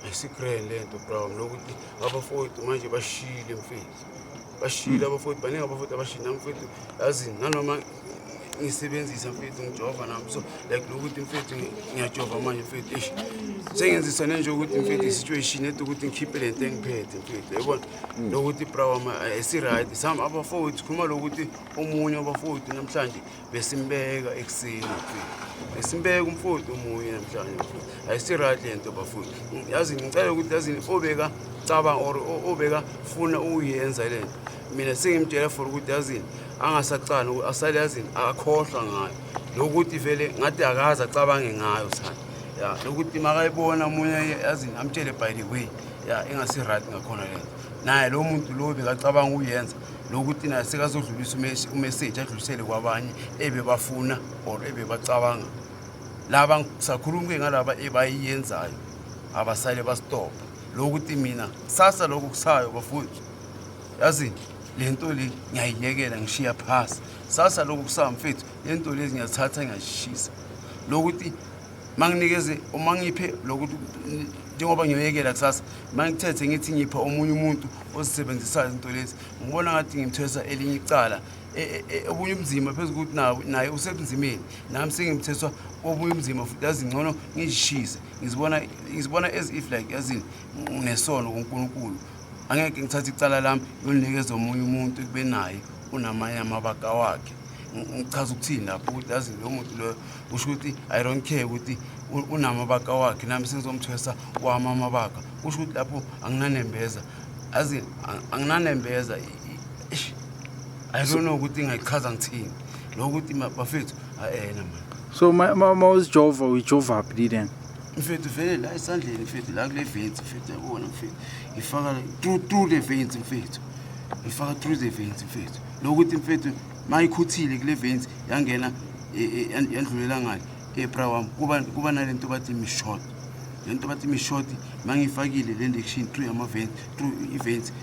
Ayisi-grand le nto, bro. Lokuthi abafowethu manje bashile, mfethu, bashile abafowethu, baningi abafowethu abashile. Nami, mfethu, yazi nanoma ngisebenzisa, mfethu, ngijova nami, so like lokuthi, mfethu, ngiyajova manje, mfethu. Eish, sengenzisa nje ukuthi, mfethu, i-situation ethi ukuthi ngikhiphe le nto engiphethe, mfethu, yabona lokuthi, bro wami, ayisi-right. Some abafowethu khuluma lokuthi omunye wabafowethu namhlanje besimbeka ekuseni, mfethu, besimbeka umfowethu omunye namhlanje, mfethu. Ayisi-right le nto, bafowethu. Yazi ngicela ukuthi, yazi, obeka cabanga or obeka funa ukuyenza le nto, mina sengimtshela for ukuthi, yazini, angasacani asale, yazini, akakhohlwa ngayo lokuthi vele ngathi akaze acabange ngayo sana ya lokuthi makayibona omunye, yazini, amtshele by the way ya ingasi-right ngakhona le nto. Naye lo muntu lo bekacabanga ukuyenza lokuthi naye sekazodlulisa u-message, adlulisele kwabanye ebebafuna or ebebacabanga. Laba sakhuluma-ke ngalaba ebayiyenzayo, abasale bastopha lokuthi mina kusasa lokhu kusayo, bafowethu, yazi le nto le ngiyayiyekela, ngishiya phasi. Sasa lokhu kusayo, mfethu, le nto lezi ngiyazithatha, ngiyazishisa lokuthi manginikeze uma ngiphe lokuthi njengoba ngiyoyekela kusasa, mangithethe ngithi ngipha omunye umuntu ozisebenzisayo izinto lezi, ngibona ngathi ngimthwesa elinye icala, obunye ubunzima phezu kokuthi naye usebunzimeni, nami sengimtheswa obunye ubunzima futhi. Yazi ngcono ngizishise. Ngizibona as if like, yazini, nginesono kuNkulunkulu. Angeke ngithathe icala lami ngiyolinikeza omunye umuntu ekube naye unamanye amabaka wakhe. Ngichaza ukuthini lapho? Ukuthi, yazi, lo muntu loyo kusho ukuthi I don't care ukuthi unamabaka wakhe, nami sengizomthwesa wami amabaka. Kusho ukuthi lapho anginanembeza, yazi, anginanembeza. Eish, I don't know ukuthi ngingayichaza ngithini lokuthi bafethu, ena man. So ma uzijova, uyijova phi then? Mfethu, vele la esandleni, mfethu, la kule veins, mfethu, yabona, mfethu, ngifaka through the veins, mfethu, ngifaka through the veins, mfethu. Lokuthi, mfethu, mayikhuthile kule veins, yangena yandlulela ngale, bra wami, kuba nalento bathi imishot, lento bathi imishot. Mangifakile le injection through ama-veins, through i-veins,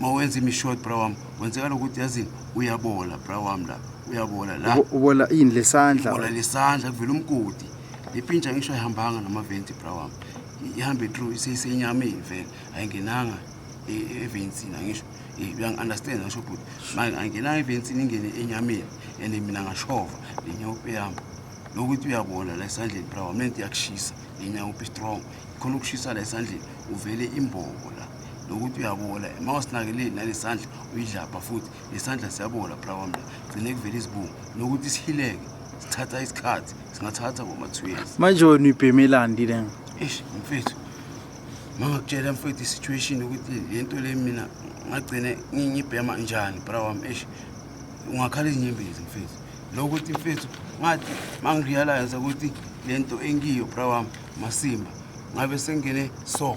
mawenza imishot, bra wami, kwenzeka lokuthi, yazini, uyabola, bra wami, la uyabola la. Ubola ini, lesandla? Bola lesandla, kuvela umgodi. Lepintsha ngisho ayihambanga nama-veins, bra wami, ihambe through isenyameni vele, ayingenanga eveinsini. Angisho uyangi-understand? Ngisho bhuti, ayingenanga eveinsini, ingene enyameni and mina ngashova le nyaope yami lokuthi uyabola la esandleni, bra wami. Lento iyakushisa le nyaope, strong khona ukushisa la esandleni, uvele imbobo la lokuthi uyabola. Ma wasinakeleli nalesandla uyidlapha futhi lesandla siyabola, bra wami, la gcine kuvele izibungu nokuthi sihileke, sithatha isikhathi, singathatha boma-2 years. Manje wena uyibhemelani then? Eish, mfethu, mangakutshela, mfethu, i-situation ukuthi le nto le mina ngagcine ngibhema njani, bra wami, eish, ungakhala izinyembezi, mfethu. Lokuthi, mfethu, ngathi mangi-realize ukuthi le nto engiyo, bra wami, masimba ngabe sengene so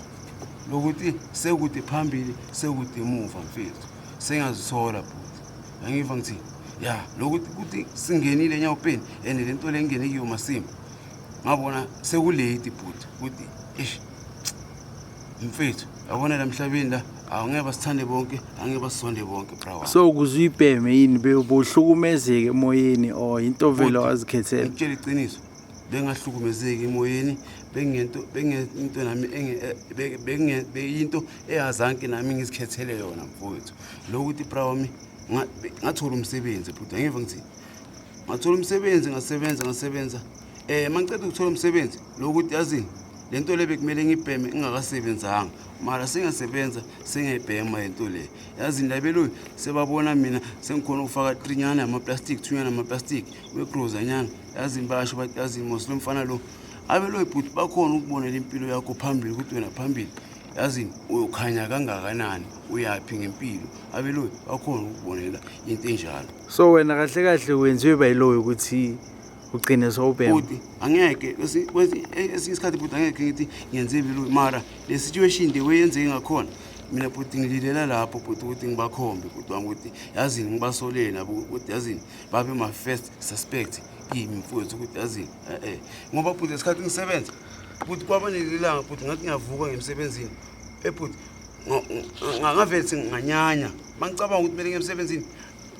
lokuthi sekude phambili, sekude emuva, mfethu, sengazisola, bhuti. Angiva ngithi ya lokuthi kuthi singenile enyawupeni and le nto le ngene kiyo, masimba, ngabona seku-late, bhuti, ukuthi eish, mfethu, yabona la emhlabeni la angeke basithande bonke, angeke basizonde bonke, bra wami. So ukuze uyibheme yini, bohlukumezeke emoyeni or into vele Bhuti, wazikhethela? Ngikutshela iqiniso, bengahlukumezeki emoyeni, bengento bengento nami beyinto eyazanke nami ngizikhethele yona, mfowethu. Lokuthi, bra wami, ngathola umsebenzi, bhuti. Angiva ngithi ngathola umsebenzi, ngasebenza, ngasebenza. Mangiceda ukuthola umsebenzi, lokuthi, yazini, lento le bekumele ngibheme ngingakasebenzanga, mara sengasebenza, sengiyayibhema lento le. Yazini, labeloyi sebabona mina sengikhona ukufaka trinyana yama-plastic, thunyana yama-plastic wegrozanyana. Yazini, basho bathi, yazini mos, lo mfana lo abeloyi, bhuti, bakhona ukubonela impilo yakho phambili ukuthi wena phambili, yazini, uyokhanya kangakanani, uyaphi ngempilo. Abeloyi bakhona ukubonela into enjalo. So wena kahle kahle wenziwe bayiloyo ukuthi ugcine sowubhema? Bhuti, angeke esinye isikhathi, bhuti, angeke ngithi ngenze beloyi, mara le situation, the way yenzeke ngakhona, mina, bhuti, ngililela lapho, bhuti, ukuthi ngibakhombe, bhuti wami, ukuthi, yazini, ngibasolele nabo ukuthi, yazini, babe ma-first suspect kimi, mfowethu, ukuthi, yazini, e-e ngoba, bhuti, lesikhathi ngisebenza, bhuti, kwaba nelilanga, bhuti, ngathi ngiyavuka ngemsebenzini, ebhuti, ngavele nganyanya mangicabanga ukuthi kumele ngiye emsebenzini.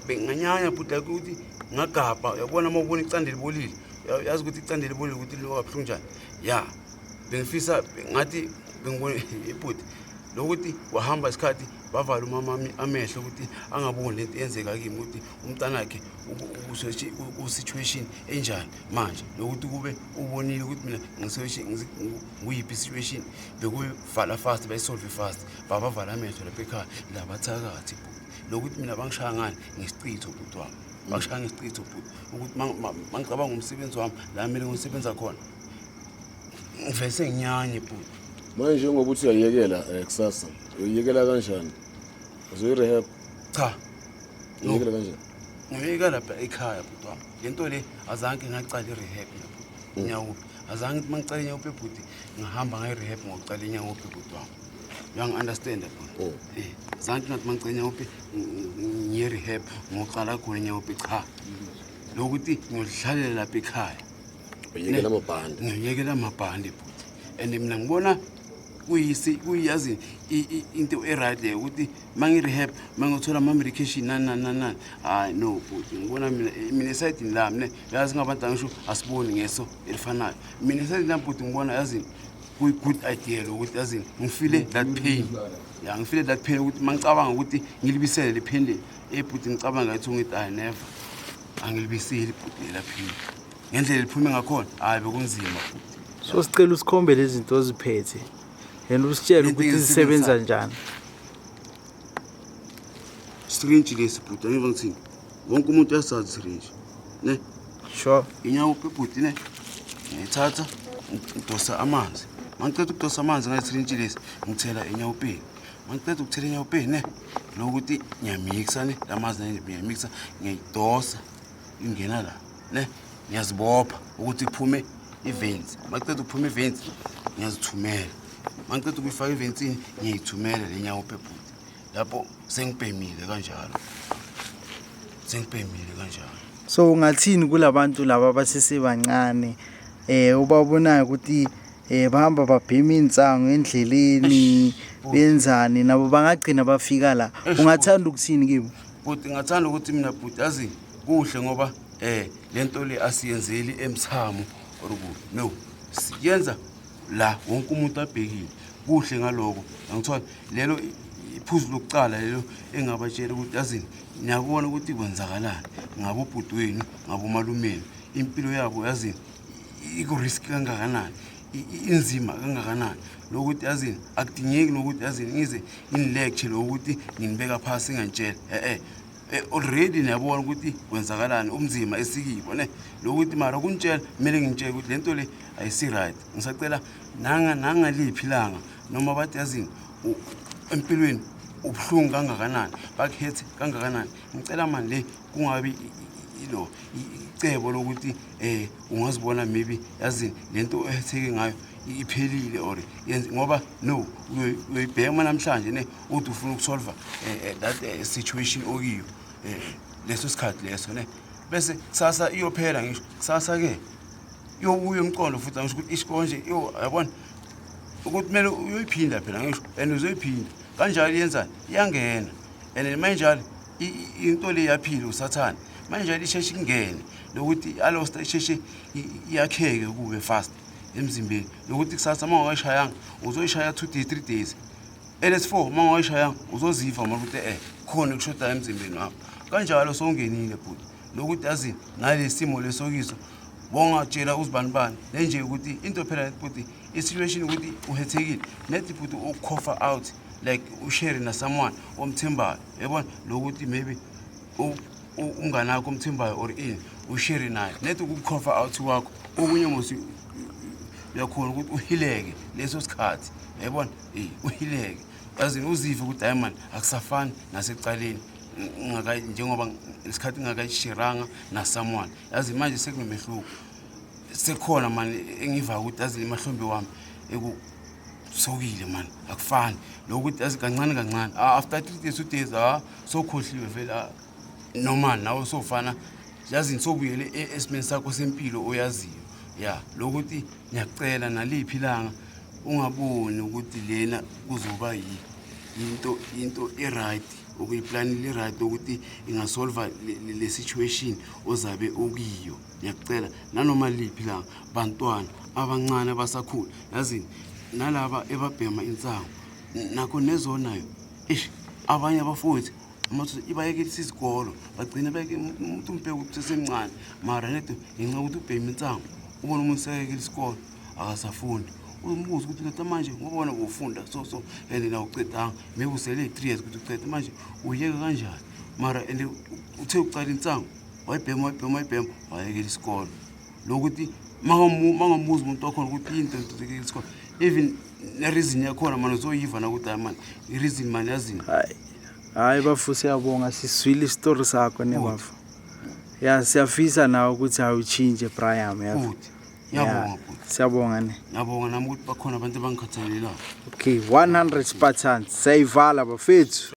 Benganyanya, bhuti, like ukuthi ngagabha, uyabona uma ubona icande libolile, yazi ukuthi icande libolile ukuthi linuka kabuhlungu njani ya. Bengifisa ngathi bengibone ibhuti lokuthi wahamba isikhathi bavala umamami amehlo ukuthi angaboni lento eyenzeka kimi, ukuthi umntanakhe ku-situation enjani manje. Lokuthi kube ubonile ukuthi mina nguyiphi i-situation, bekuyivala fast, bayisolve fast, babavala amehlo lapha ekhaya labathakathi bhuti. Lokuthi mina bangishaya ngani? Ngesichitho, bhuti wami, bangishaya ngesichitho, bhuti, ukuthi mangicabanga umsebenzi wami la kumele ngisebenza khona, ngivese nginyanye, bhuti. Manje njengoba uthi uyayiyekela kusasa, uyiyekela kanjani? Uzoyi-rehab? Cha. Uyiyekela kanjani? Ngiyeka lapha ekhaya, bhuti wami. Le nto le azange ngacala i-rehab mina, bhuti. Nyaope azange ngithi mangicala inyaope, bhuti, ngahamba ngayi-rehab ngokucala inyaope, bhuti wami. Uyangi-understanda, bhuti? Azange ngathi mangicala inyaope ngiye-rehab ngokucala khona inyaope. Cha, lokuthi ngiyodlalela lapha ekhaya. Uyiyekela amabhande? Ngiyekela amabhande, bhuti, and mina ngibona kuyisi kuyazi into e-right leyo, ukuthi mangi-rehab mangiyothola ama-medication nani nani nani nani. Hayi, no, bhuti, ngibona mina esayidini lami ne, yazi ngabantu angisho asiboni ngeso elifanayo. Mina esayidini lami, bhuti, ngibona yazini kuyi-good idea lokuthi yazini ngifile that pain ya, ngifile that pain ukuthi mangicabanga ukuthi ngilibisele le pain le, ebhuti, ngicabanga ngathi ngithi hayi, never, angilibiseli, bhuti, lela pain ngendlela eliphume ngakhona. Hayi, bekunzima, bhuti. So sicela usikhombele lezi zinto oziphethe and usitshele Lento ukuthi zisebenza engizisebenzisayo. njani. Syringe lesi, bhuti, angiva ngithini? Wonke umuntu uyasazi syringe ne. Sure. Inyaope, bhuti, ne, ngiyithatha ngidosa amanzi. Mangiceda ukudosa amanzi ngale-syringe lesi, ngithela enyaopeni. Mangiceda ukuthela enyaopeni ne, lokuthi ngiyamixa ne lamanzi ne, ngiyamixa, ngiyayidosa, ingena la ne, ngiyazibopha ukuthi kuphume i-veins. Mangiceda ukuphuma i-veins, ngiyazithumela. Mangiceda ukuyifaka i-veinsini, ngiyayithumela le nyaope, bhuti. Lapho sengibhemile kanjalo, sengibhemile kanjalo. So ungathini kulabantu laba abasesebancane ubabonayo ukuthi bahamba babhema insango endleleni, benzani nabo bangagcina bafika la? Ungathanda ukuthini kibo? Bhuti, ngathanda ukuthi mina, bhuti, yazi kuhle ngoba lento le asiyenzeli emsamo or kuphi, no, siyenza la wonke umuntu abhekile. Kuhle ngaloko angithola lelo iphuzu lokucala lelo engabatshela ukuthi yazini niyabona ukuthi kwenzakalani ngabobhuti wenu, ngabomalumeni, impilo yabo yazini iku-risk kangakanani, inzima kangakanani, lokuthi yazini akudingeki nokuthi yazini ngize ngini-lecture lokuthi nginibeka phasi ngantshela. E-e, already niyabona ukuthi kwenzakalani, umzima esikibo ne, lokuthi mara kunitshela kumele ngintshele ukuthi le nto le ayisi-right. Ngisacela nangaliphi ilanga noma bathi yazini empilweni ubuhlungu kangakanani, bakhethe kangakanani, ngicela mani le kungabi ilo icebo lokuthi ungazibona maybe yazini lento ohetheke ngayo iphelile or yenze ngoba no uyoyibhema namhlanje ne, uthi ufuna ukusolva that situation okiyo leso sikhathi leso ne, bese kusasa iyophela. Ngisho kusasa ke iyobuya umqondo futhi, angisho ukuthi isikonje yo, yabona ukuthi kumele uyoyiphinda phela, ngisho, and uzoyiphinda kanjalo. Iyenzani? Iyangena, and manjalo into le yaphila usathane manje isheshe ingene, lokuthi alosta isheshe iyakheke kube fast emzimbeni, lokuthi kusasa uma ungayishayanga uzoyishaya 2 days, 3 days, LS4. Uma ungayishayanga uzoziva manje ukuthi khona ekushodayo emzimbeni wakho. Kanjalo sowungenile, bhuti, lokuthi yazini nale simo lesokiso bongatshela uzibani bani nenje ukuthi into phela, bhuti, i-situation ukuthi uhethekile nethi, bhuti, ukukhofa out like ushare na someone omthembayo, yabona, lokuthi maybe umngane wakho omthembayo or ini, ushare naye nethi ukukhofa out kwakho okunye mos uyakhona ukuthi uhileke leso sikhathi, yayibona, uhileke yazini uzive ukuthi hayi mani akusafani nasekucaleni njengoba isikhathi ngingakayishiranga na someone. Yazi manje sekunomehluko, sekukhona mani engiva ukuthi yazi emahlombe wami ekusokile mani, akufani lokuthi yazi kancane kancane. After 3 days, 2 days, sokhohliwe vele, noma nawe sofana yazini sobuyele esimeni sakho sempilo oyaziyo ya. Lokuthi ngiyakucela naliphi ilanga ungaboni ukuthi lena kuzoba into e-right okuyiplanile i-right ukuthi ingasolva le situation ozabe ukiyo. Ngiyakucela nanoma liphi ilanga, bantwana. Abancane abasakhula, yazini, nalaba ebabhema insango nakho nezonayo. Ish, abanye abafowethu amathuba ibayekelisa izikolo, bagcine beke umuntu umbheke ukuthi usemncane, mara nede ngenxa yokuthi ubhema insango, ubona umuntu sekayekela isikolo, akasafundi. Umbuzo ukuthi ndoda, manje ngoba wena ufunda so so and nawucedanga, maybe usele 3 years ukuthi ucede, manje uyeka kanjani? Mara and uthe ucala insango, wayibhema, wayibhema, wayibhema, wayekela isikolo. Lokuthi mangamuza umuntu wakhona ukuthi yini into ekela isikolo, even ne-reason yakhona mani uzoyiva nakuthi hayi mani, i-reason mani, yazini. Hayi, hayi bafu, siyabonga, siswile isitori sakho ne bafu. Ya, siyafisa nawe ukuthi awutshintshe, Brian, yazi. Futhi ngiyabonga, bhuti. Siyabonga ne. Ngiyabonga nami ukuthi bakhona abantu abangikhathalelayo. Okay, 100 Spartans, siyayivala bafethu.